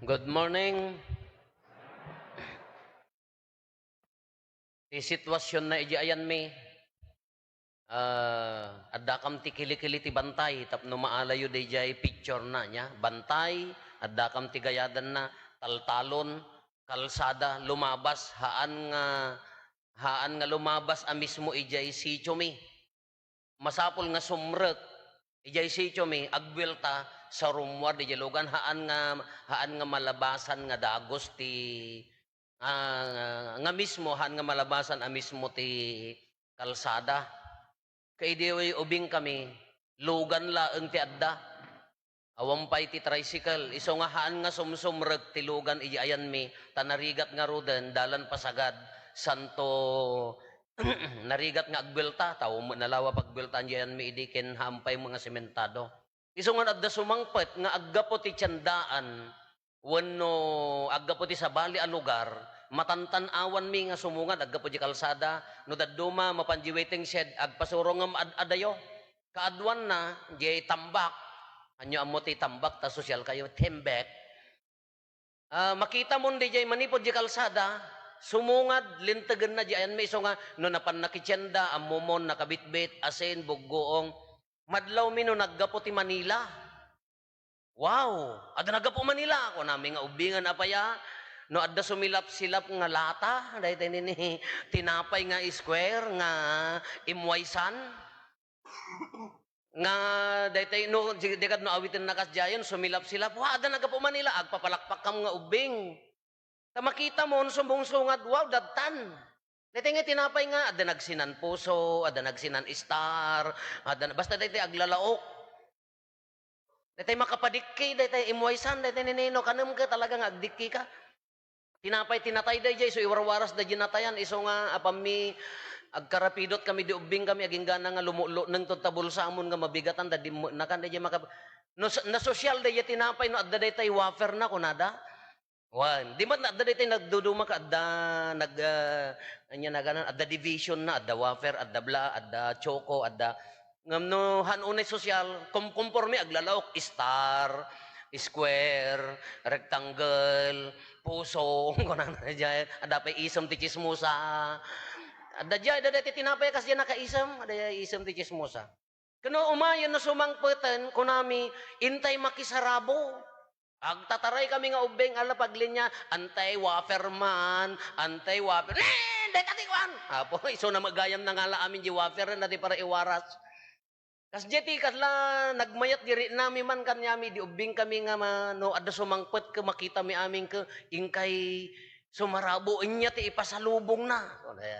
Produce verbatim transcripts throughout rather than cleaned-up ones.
Good morning. Ti sitwasyon na iti ayanmi, ah, addakam ti kilikili ti bantay tapno maalayo daydiay picture na niya. Bantay, addakam ti gayadanna, taltalon, kalsada, lumabas, haan nga, haan nga lumabas a mismo idiay sitiomi. Masapul nga sumrek idiay sitiomi, agbuelta sa rummuar idiay lugan, haan nga, haan nga malabasan nga dagus ti, ah, nga mismo, haan nga malabasan a mismo ti kalsada. Ket idi ubingkami, lugan laeng ti adda. Awan pay ti tricycle, isu nga haan nga sumsumrek ti lugan iti ayanmi, ta narigat ngaruden, dalan pasagad, santo, narigat nga agbuelta, ta umuna lawa pagbueltaan iti ayanmi idi ken haan pay nga sementado. Isu nga adda sumangpet nga aggapu ti tiendaan wenno aggapu ti sabali a lugar, matantan-awanmi nga sumungad aggapu di kalsada, no dadduma, mapan di waiting shed, agpasuro ngem ad-adayo. Kaaduanna, diay tambak. Anyo ammo ti tambak, ta sosyal kayo, tembek. Ah, makitamon diay manipud di kalsada, sumungad, lintegenna di ayanmi isu nga, no napan nakitienda, ammomon, nakabitbit, asin, buggoong. Madlawmi no naggapu ti Manila. "Wow, adda naggapu Manila," kunami nga ubbingen, apay a, no adda sumilap-silap nga lata, daytoy nini tinapay nga square nga imwaysan. Nga daytoy no, di, di kad no awiten na kasdiayon, sumilap-silap, "Wa, adda naggapu Manila," agpapalakpak kam nga ubbing. Ta makitamon, sumungsungad, wow, dattan. Daytoy nga tinapay nga, adda nagsinan puso, adda nagsinan star, adda, basta daytoy aglalaok. Daytoy makapadikki, daytoy imwaysan, daytoy ninino, kanem ka talaga nga agdikki ka. Tinapay tinatay daydiay, so iwarwaras da dinatayan, isu nga apammi, agkarapidot kami di ubbing kami, aginggana nga lumuluneng to ta bulsamon nga mabigatan, da dimmo nakan daydiay maka-, no, nasosyal daydiay tinapay, no adda daytoy wafer na, kunada. Wan, di met na adda daytoy nagduduma ka adda nag, ah, ania naganan, adda division na, adda wafer, adda bla, adda choco, adda, ngem no han unay sosyal, kom-, komporme aglalaok, star, square, rectangle, puso, kunana diay, adda pay isem ti chismosa. Adda diay, adda daytoy tinapay kas diay nakaisem, adda isem ti chismosa. Ken no umayen no sumangpeten, kunami, "Intay makisarabo." Agtataray kami nga ubbing, ala paglinia, "Antay wafer man, antay wafer." "Eh, dayta ti kuan." Apo, isu na magayam na nga la amin di wafer, na di para iwaras. Kasdiay ti kasla nagmayat di rinami man kaniami, di ubbing kami nga ma-, no adda sumangpet ke makitami amin ke, "Inkay sumarabo, inya ti ipasalubongna."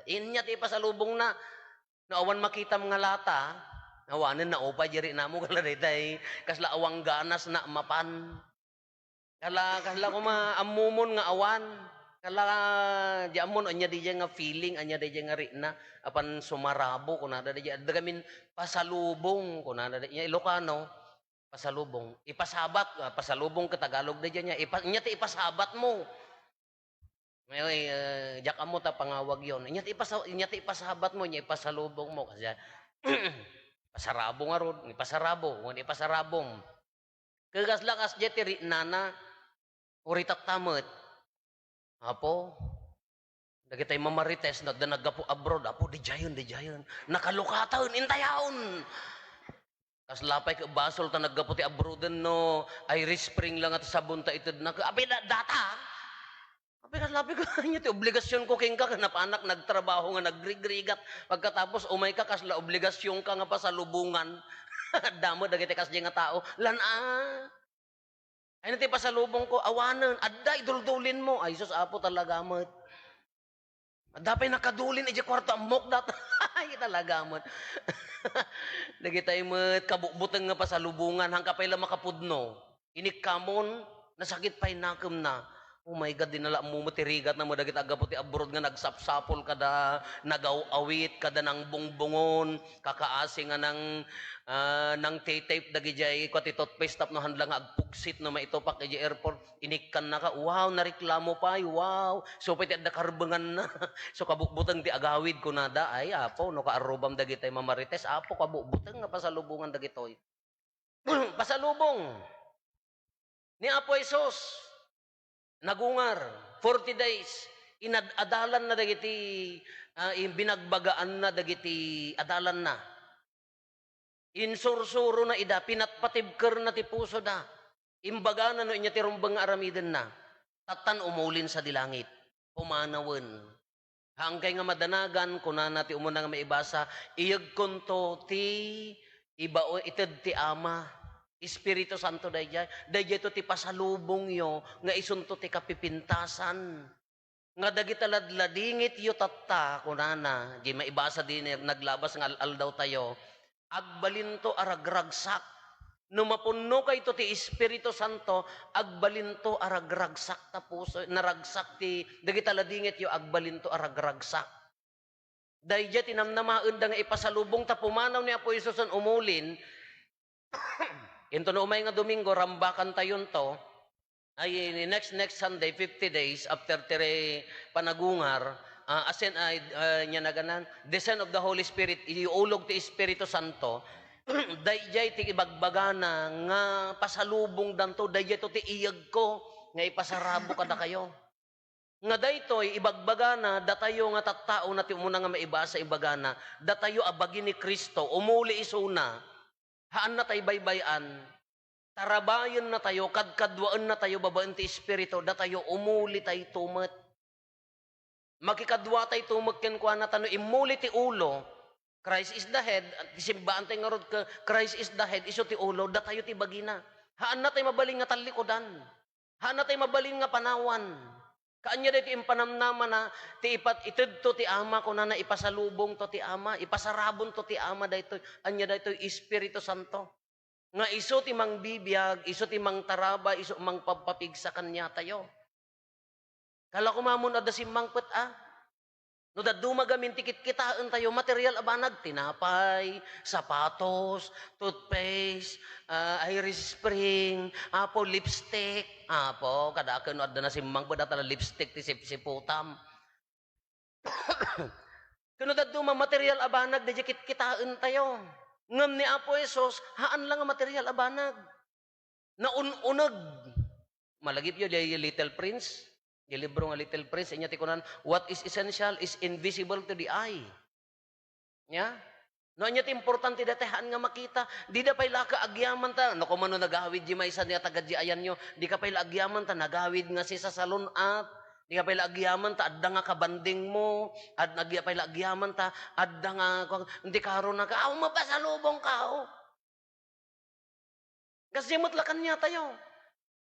Inya ti ipasalubongna. No awan makitam nga lata, awanen naupay di rinamo, kala daytay, kasla awan ganas na mapan. Kala, kasla koma ammomon nga awan. Kala, di ammon, anya diay nga feeling, anya diay nga ritna. Apan sumarabo, kunada diay, adda gamin pasalubong, kunada diay. Ilocano, pasalubong. Ipasabat, ah, pasalubong ka Tagalog diay nya. Ipa-, anya ti ipasabat mo. Ngayon, eh, diak ammo ta pangawag yon. Inya ti ipasa-, inya ti ipasabat mo, inya ipasalubong mo. Kasi, pasarabo ngarud, ipasarabo, wen ipasarabom. Kagasla kas diay ti ritnana, uritatta met. Apo, dagitay mamarites, no adda naggapu abroad, apo, didiayen, didiayen. Nakalukaten, intayon. Kasla pay ket basol ta naggapu ti abroaden no Irish Spring la nga ti sabon ta itedna. Apay da-, data? Apay kasla pay ket ania ti obligasionko kenka ket napanak nagtrabaho nga nagrigrigat. Pagkatapos umayka kasla obligasionka nga pasalubongan. Adda met dagiti kasdiay nga tao. Lan-a. Ay, no ti pasalubongko, awanen, adda, iduldulin mo. Ay, sus, Apo, talaga met. Adda pay nakadulin idiay kuarto, ammok dat. Ay, talaga met. Dagitay met, kabutbuteng nga pasalubongan, hangka pay la makapudno. Inikkamon, nasakit pay nakemna. Oh my God, di na la ammo met ti rigatna mo dagiti aggapu ti abroad nga nagsapsapol kada nagaw-awit, kada nangbongbongon, kakaasi nga nang, ah, nangtetape dagidiay kua ti toothpaste tapno haan la nga agpuksit no maitupak idiay airport. Inikkannaka, wow, nareklamo pay, wow. So pay ti adda karbenganna. So kabutbuteng ti agawid kunada, ay, Apo, no kaarrubam dagitay mamarites, Apo, kabutbuteng nga pasalubongan dagitoy. Pasalubong ni Apo Jesus. Nagungar, forty days, inad-adalanna dagiti, ah, in-, binagbagaanna dagiti adalanna. Insursurona ida, pinatpatibkerna ti pusoda. Imbagana no ania ti rumbeng nga aramidenna. Tattan umulin sadi langit. Pumanawen. Haankay nga madanagan, kunana ti umuna nga maibasa, "Iyegkonto ti ibao-, ited ti Ama." Espiritu Santo daydiay. Daydiayto ti pasalubongyo nga isunto ti kapipintasan. Nga dagita ladladingityo tatta, kunana, di maibasa di naglabas nga al-aldawtayo, agbalinto a ragragsak. No mapunnokayto ti Espiritu Santo, agbalinto a ragragsak ta puso, naragsak ti, dagita ladingityo, agbalinto a ragragsak. Daydiay ti namnamaenda nga ipasalubong ta pumanaw ni Apo Jesus umulin, into no umay nga Domingo, rambakantayonto, ay, next, next Sunday, fifty days after ti panagungar, ah, asen-, ay, ah, nia naganan, descent of the Holy Spirit, iulog ti Espiritu Santo, daydiay ti ibagbagana nga pasalubongdanto, daydiayto ti iyegko nga ipasarabo kadakayo. Nga daytoy, ibagbagana, datayo nga tattaona ti umuna nga maibasa, ibagana, datayo a bagi ni Cristo, umuli isuna, haanna tay baybay-an, tarabayennatayo, kadkaduaennatayo babaen ti Espiritu, datayo umulitayto met. Makikaduatayto met kenkuana, ta no immuli ti ulo, Christ is the head, ti simbaantay ngarud ket Christ is the head, isu ti ulo, datayo ti bagina. Haannatay mabalin nga tallikudan. Haannatay mabalin nga panawan. Kaanya daytoy impanamnamana, ti ipat-, itedto ti Ama, kunana, ipasalubongto ti Ama, ipasarabonto ti Ama daytoy. Ania daytoy? Espiritu Santo. Nga isu ti mangbibiag, isu ti mangtarabay, isu mangpapapigsa kaniatayo. Kala ko mamon adda simmangpet a. No dadduma gamin ti kitkitaentayo, material a banag, tinapay, sapatos, toothpaste, ah, Irish Spring, apo, lipstick, apo, kada ken no adda nasimmangpet a tala lipstick ti sipsiputam. Ken no dadduma material a banag, daydiay kitkitaentayo. Ngem ni Apo Jesus, haan la nga material a banag. Naun-uneg. Malagipyo, di Little Prince? Di libro nga Little Prince, inya ti kunan, "What is essential is invisible to the eye." Nya? No, anya ti importante dayta haan nga makita. Dida pay la ka agyaman ta. No, kumano nagawid di maysa nga taga di ayanyo, di ka pay la agyaman ta nagawid nga sisasalun-at. Di ka pay la agyaman ta adda nga kabanding mo. Ad-, agi pay la agyaman ta adda nga, kuwan, di karo na ka, "Aw, mapasalubong ka, oh." Kasdi met la kaniatayo.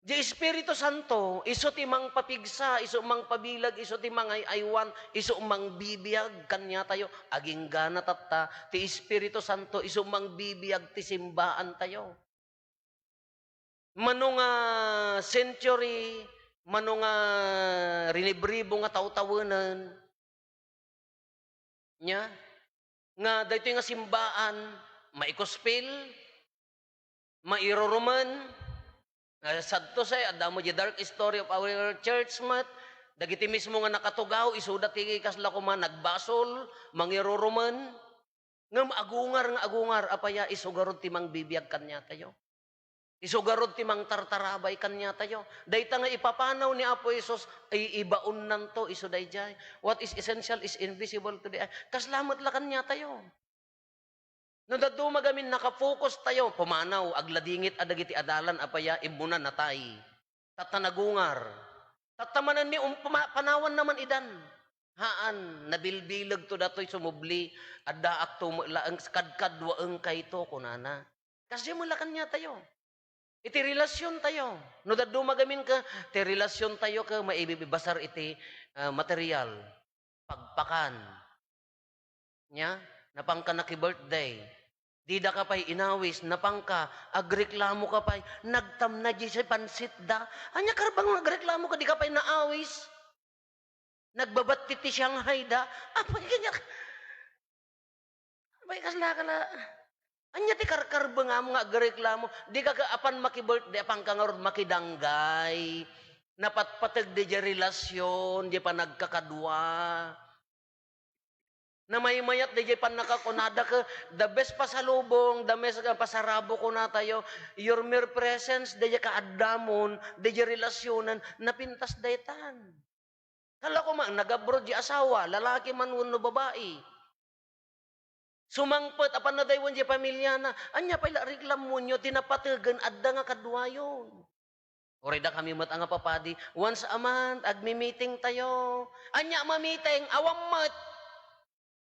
Di Espiritu Santo, isu ti mangpapigsa, isu mangpabilag, isu ti mangay-aywan, isu mangbibiag kaniatayo. Agingga na tatta, ti Espiritu Santo, isu mangbibiag ti simbaantayo. Mano nga century, mano nga rinibribo nga tawtawenen, nya, nga daytoy nga simbaan, maikuspil, mairurumen, ah, sad to say, adda mo di dark history of our church met, dagiti mismo nga nakatugaw, isuda ti kasla koma, nagbasol, mangirurumen. Ngem agungar nga agungar, apay a, isu garud ti mangbibiag kaniatayo. Isu garud ti mangtartarabay kaniatayo. Dayta nga ipapanaw ni Apo Jesus, i-, ibaonnanto isu daydiay. What is essential is invisible to the eye. Kasla met la kaniatayo. No dadduma gamin nakapokus tayo, pumanaw, agladingit a dagiti adalan, apay a, immuna natay. Tatta nagungar. Tatta manen ni um-, puma-, panawan naman idan. Haan, nabilbilegto datoy sumubli, addaakto met laeng, kadkaduaengkayto, kunana. Kasdi met la kaniatayo. Iti relasiontayo. No dadduma gamin ka, ti relasiontayo ka maibibasar iti, ah, material. Pagpakan. Nya, napangka naki-birthday. Dida ka pay inawis, napangka, agreklamo ka pay, nagtamna di say pansitda. Anya karbang nga agreklamo ka, di ka pay naawis? Nagbabatti ti Shanghai da. Apay kanya, apay kasla ka la. Anya ti karkarbengam nga agreklamo? Di ka ka apan maki-birthday, apangka ngarud makidanggay. Napatpateg di, di relasion, di panagkakadua. Namaymayat dayjay pannakakunada ket the best pasalubong, the best nga pasarabo kunatayo, your mere presence, dayjay kaaddamon, dayjay relasionen, napintas daytan. Kala koma, nag-abroad di asawa, lalaki man wenno babai. Sumangpet a pannadaywan di pamiliana, ania pay la reklamonyo ti napategen adda nga kaduayon? Uray dakami met a nga papadi, once a month, agmi-meeting tayo. Ania a ma-meeting? Awan met.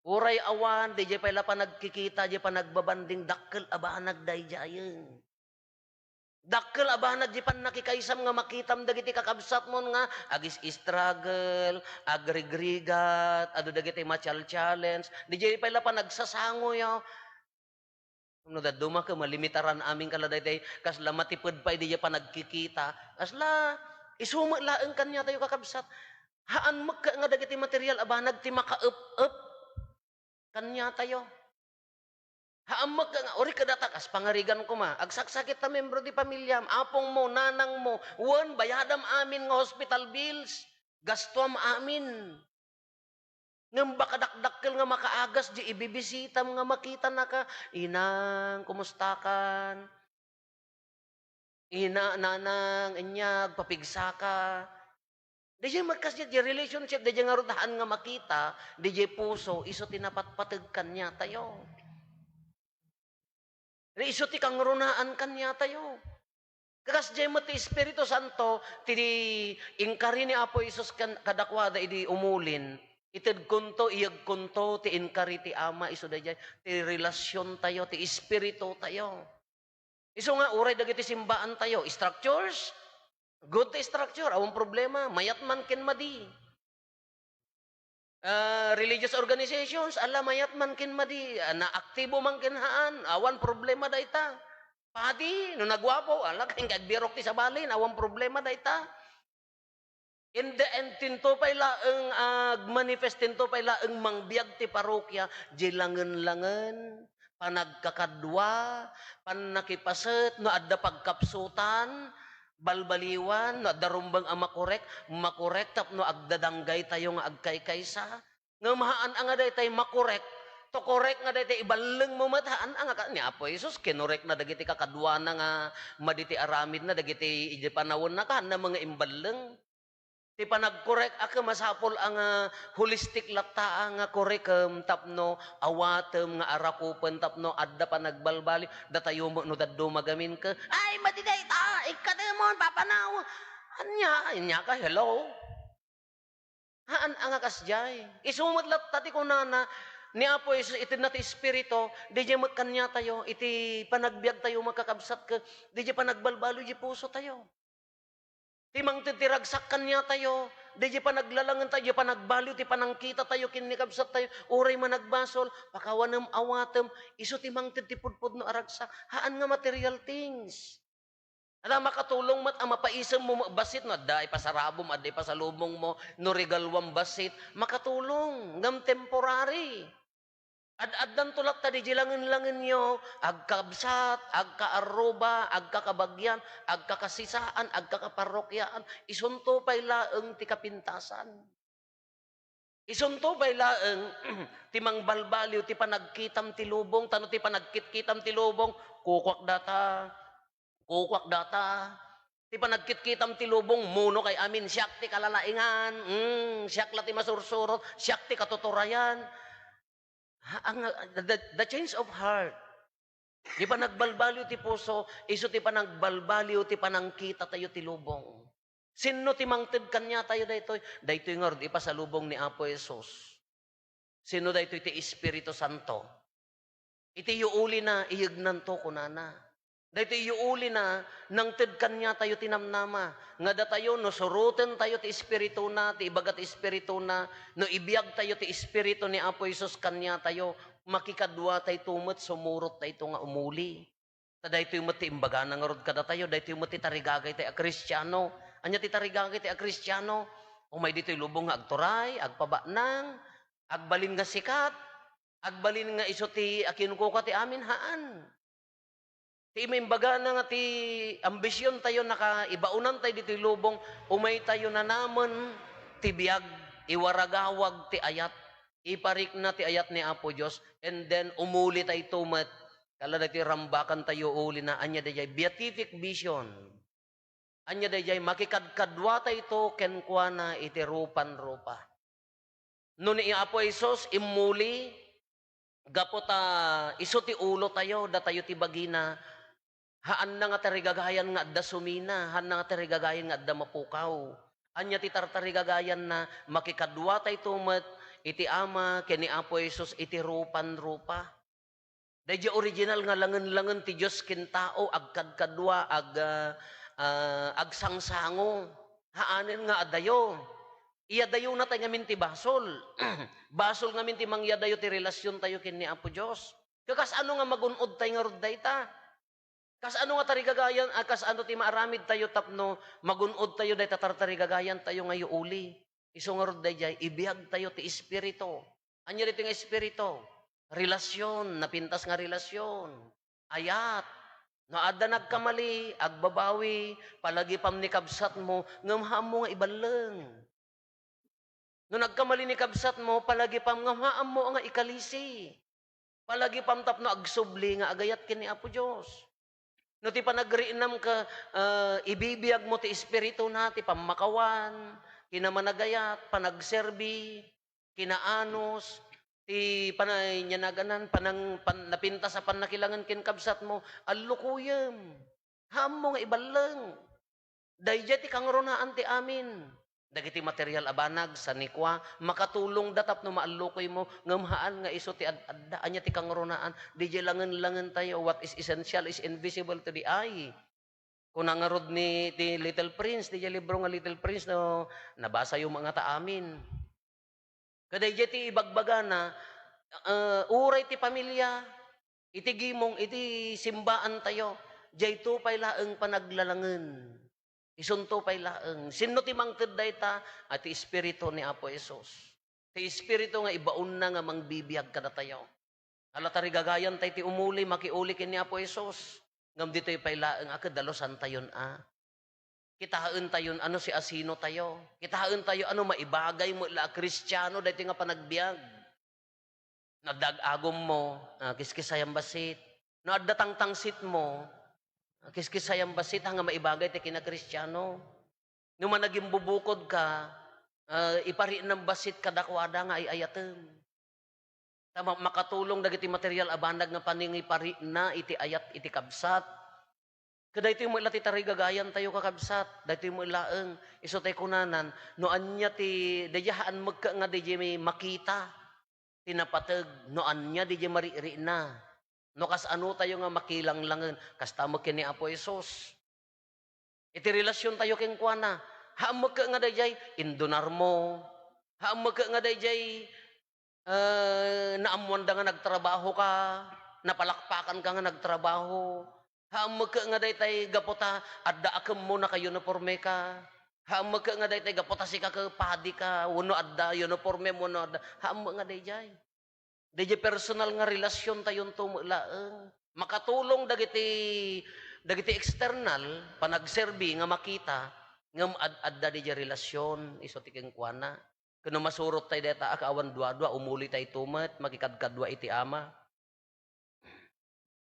Uray awan, dayjay pay la panagkikita, di panagbabanding, dakkel a banag daydiayen. Dakkel a banag di pannakikaysam nga makitam dagiti kakabsatmon nga agis-struggle, agrigrigat, adu dagiti ma-challenge. Dayjay pay la panagsasangoyo. No dadduma ket malimitaran amin kala daytoy, kasla matiped pay dayjay panagkikita. Kasla, isu met laeng kaniatayo, kakabsat. Haan met nga dagiti material a banag ti makaep-ep kaniatayo. Haan met nga, uri kadata, kas pangarigan koma, agsaksakit ta membro di pamiliam, apongmo, nanangmo, wen bayadam amin nga hospital bills, gastuam amin. Ngem baka dakdakkel nga makaagas di ibibisitam nga makitanaka, "Inang, kumustakan? Ina, nanang, inyag, papigsaka." Dayjay met kasdiay, di relationship, dayjay ngarud haan nga makita, dayjay puso, isu ti napatpateg kaniatayo. Isu ti kangrunaan kaniatayo. Kasdiay met ti Espiritu Santo, ti inkari ni Apo Jesus kan-, kadakuada idi umulin, itedkonto, iyegkonto ti inkari ti Ama isu dayjay, ti relasiontayo, ti espiritutayo. Isu nga, uray dagiti simbaantayo, structures, good ti structure, awan problema, mayat man ken madi. Ah, religious organizations, ala, mayat man ken madi, ah, naaktibo man ken haan, awan problema dayta. Padi, no naguapo, ala, ken agbirok ti sabali, awan problema dayta. In the end, tinto pay laeng agmanifest, tinto pay laeng mangbiag ti parokia, di langen-langen, panagkakadua, pannakipaset, no adda pagkapsutan, balbaliwan, no adda rumbeng a makorek, makorek tapno agdadanggaytayo nga agkaykaysa. Ngem haan a nga daytay makorek, to korek nga daytay iballengmo met, haan a nga ka-, ni Apo Jesus, kinorekna dagiti kakaduana nga madi ti aramidna, dagiti idi panawenna, kaanna nga imballeng. Ti panagkorek a ket masapul a nga holistic latta a nga korekem tapno awatem nga arakupen tapno adda panagbalbaliw. Datayo met no dadduma gamin ket, "Ay, madi dayta, ikkatemon, papanaw." Ania, ania ka, hello? Haan a nga kasdiay. Isu met latta ti kunana ni Apo Jesus, itedna ti Espiritu, daydiay met kaniatayo, iti panagbiagtayo, makakabsat, ket daydiay panagbalbaliw di pusotayo. Ti mangted ti ragsak kaniatayo, daydiay panaglalangentayo, daydiay panagbaliw ti panangkitatayo ken ni kabsattayo, uray managbasol, pakawanem, awatem, isu ti mangted ti pudpudno a ragsak, haan nga material things. Ala, makatulong met a mapaisemmo met bassit no adda ipasarabom, adda ipasalubongmo, no regaluam bassit, makatulong, ngem temporary. Ad-addanto latta di langen-langenyo, agkabsat, agkaarruba, agkakabagian, agkakasisaan, agkakaparrokiaan, isunto pay laeng ti kapintasan. Isunto pay laeng ti mangbalbaliw ti panagkitam ti lubong, tano ti panagkitkitam ti lubong, kukuak data, kukuak data. Ti panagkitkitam ti lubong, munokay amin, siak ti kalalaingan, mm, siak la ti masursurot, siak ti katuturayan. Ha, ang, the, the change of heart. Di panagbalbaliw ti puso, isu ti panagbalbaliw ti panangkitatayo ti lubong. Sinno ti mangted kaniatayo daytoy? Daytoy ngarud ipasalubong ni Apo Jesus. Sinno daytoy? Ti Espiritu Santo. Iti yuulina, iyegnanto, kunana. Daytoy yuulina, nangted kaniatayo ti namnama. Nga datayo, no surotentayo ti Espirituna, ti ibaga ti Espirituna, no ibiagtayo ti Espiritu ni Apo Jesus kaniatayo, makikaduatayto met, sumurot dayto nga umuli. Ta daytoy met ti imbagana ngarud kadatayo, daytoy met ti tarigagaytay a Kristiano. Ania ti tarigagaytay a Kristiano? Umay ditoy lubong nga agturay, agpabanang, agbalin nga sikat, agbalin nga isu ti akinkuka ti amin, haan. Ti imbagana nga ti ambisiontayo, nakaibaonantayo ditoy lubong, umaytayo nanamen ti biag, iwaragawag ti ayat. iparikna ti ayat ni Apo Dios, and then umulitayto met. Kala daytoy rambakantayo ulina, ania daydiay? Beatific vision. Ania daydiay? Makikadkaduatayto kenkuana iti rupan-rupa. No ni Apo Jesus immuli, gapu ta isu ti ulotayo, datayo ti bagina, haanna nga tarigagayan nga adda sumina, haanna nga tarigagayan nga adda mapukaw. Ania ti tartarigagayanna? Makikaduatayto met iti Ama ken ni Apo Jesus iti rupan-rupa. Daydiay original nga langen-langen ti Dios ken tao, agkadkadua, ag-, ah, ah, agsangsango. Haanen nga adayo. Iyadayonatay ngamin ti basol. Basol ngamin ti mangyadayo ti relasiontayo ken ni Apo Dios. Ket kasano nga magun-odtay ngarud dayta? Kasano nga tarigagayan, ah, kasano ti maaramidtayo tapno magun-odtayo dayta tartarigagayantayo nga iuli? Isu ngarud daydiay, ibiagtayo ti Espiritu. Ania daytoy nga Espiritu? Relasion, napintas nga relasion. Ayat. No adda nagkamali, agbabawi, palagipam ni kabsatmo, ngem haanmo nga iballeng. No nagkamali ni kabsatmo, palagipam nga haanmo nga ikalisi. Palagipam tapno agsubli nga agayat ken ni Apo Dios. No ti panagriinam ka, ah, ibibiagmo ti espirituna, ti pammakawan, kinamanagayat, panagserbi, kinaanus, ti panay-, nianaganan, panang-, pan-, napintas a pannakilangen ken kabsatmo, allukuyem. Haanmo nga iballeng. Daydiay ti kangrunaan ti amin. Dagiti material a banag, sanikua, makatulongda tapno maallukoymo, ngem haan nga isu ti ad-adda. Ania ti kangrunaan? Daydiay langen-langentayo, what is essential is invisible to the eye. Kuna ngarud ni, ti Little Prince, daydiay libro nga Little Prince, no, nabasayo met ngata amin. Kadaydiay ti ibagbagana, ah, uray ti pamilia, iti gimong, iti simbaantayo, dayto pay laeng panaglalangen. Isunto pay laeng. Sinno ti mangted dayta? A, ti Espiritu ni Apo Jesus. Ti Espiritu nga ibaonna nga mangbibiag kadatayo. Ala, tarigagayantay ti umuli, makiuli ken ni Apo Jesus. Ngem ditoy pay laeng a ket dalusantayon a. Kitaentayon a no siasinotayo. Kitaentayo a no maibagay met la a Kristiano daytoy nga panagbiag. No adda ag-agummo, ah, kiskisayam bassit. No adda tangtangsitmo, ah, kiskisayam bassit, haan nga maibagay ti kinakristiano. No managimbubukodka, ah, iparinnam bassit kadakuada nga ay-ayatem. Ta ma-, makatulong dagiti material a banag nga panangiparina iti ayat iti kabsat. Ket daytoy met la ti tarigagayantayo, kakabsat. Daytoy met laeng. Isu tay kunanan, no ania ti, daydiay haan mekkek nga daydiay makita ti napateg, no ania daydiay marikrikna. No kasanotayo nga makilanglangen, kasta met ken ni Apo Jesus. Iti relasiontayo kenkuana, haan mekkek nga daydiay indunarmo, haan mekkek nga daydiay, eh, naammoanda nga nagtrabahoka, napalakpakanka nga nagtrabaho, haan mekkek nga daytay gapu ta adda akemmo, naka-uniformeka, haan mekkek nga daytay gapu ta sika ket padika, wenno adda uniformem, wenno adda, haan mekkek nga daydiay. Daydiay personal nga relasiontayonto met laeng. Makatulong dagiti, dagiti external, panagserbi nga makita, ngem ad-adda daydiay relasion isu ti kenkuana. Ket no masurottay dayta a kaawan duadua, umulitayto met, makikadkadua iti Ama.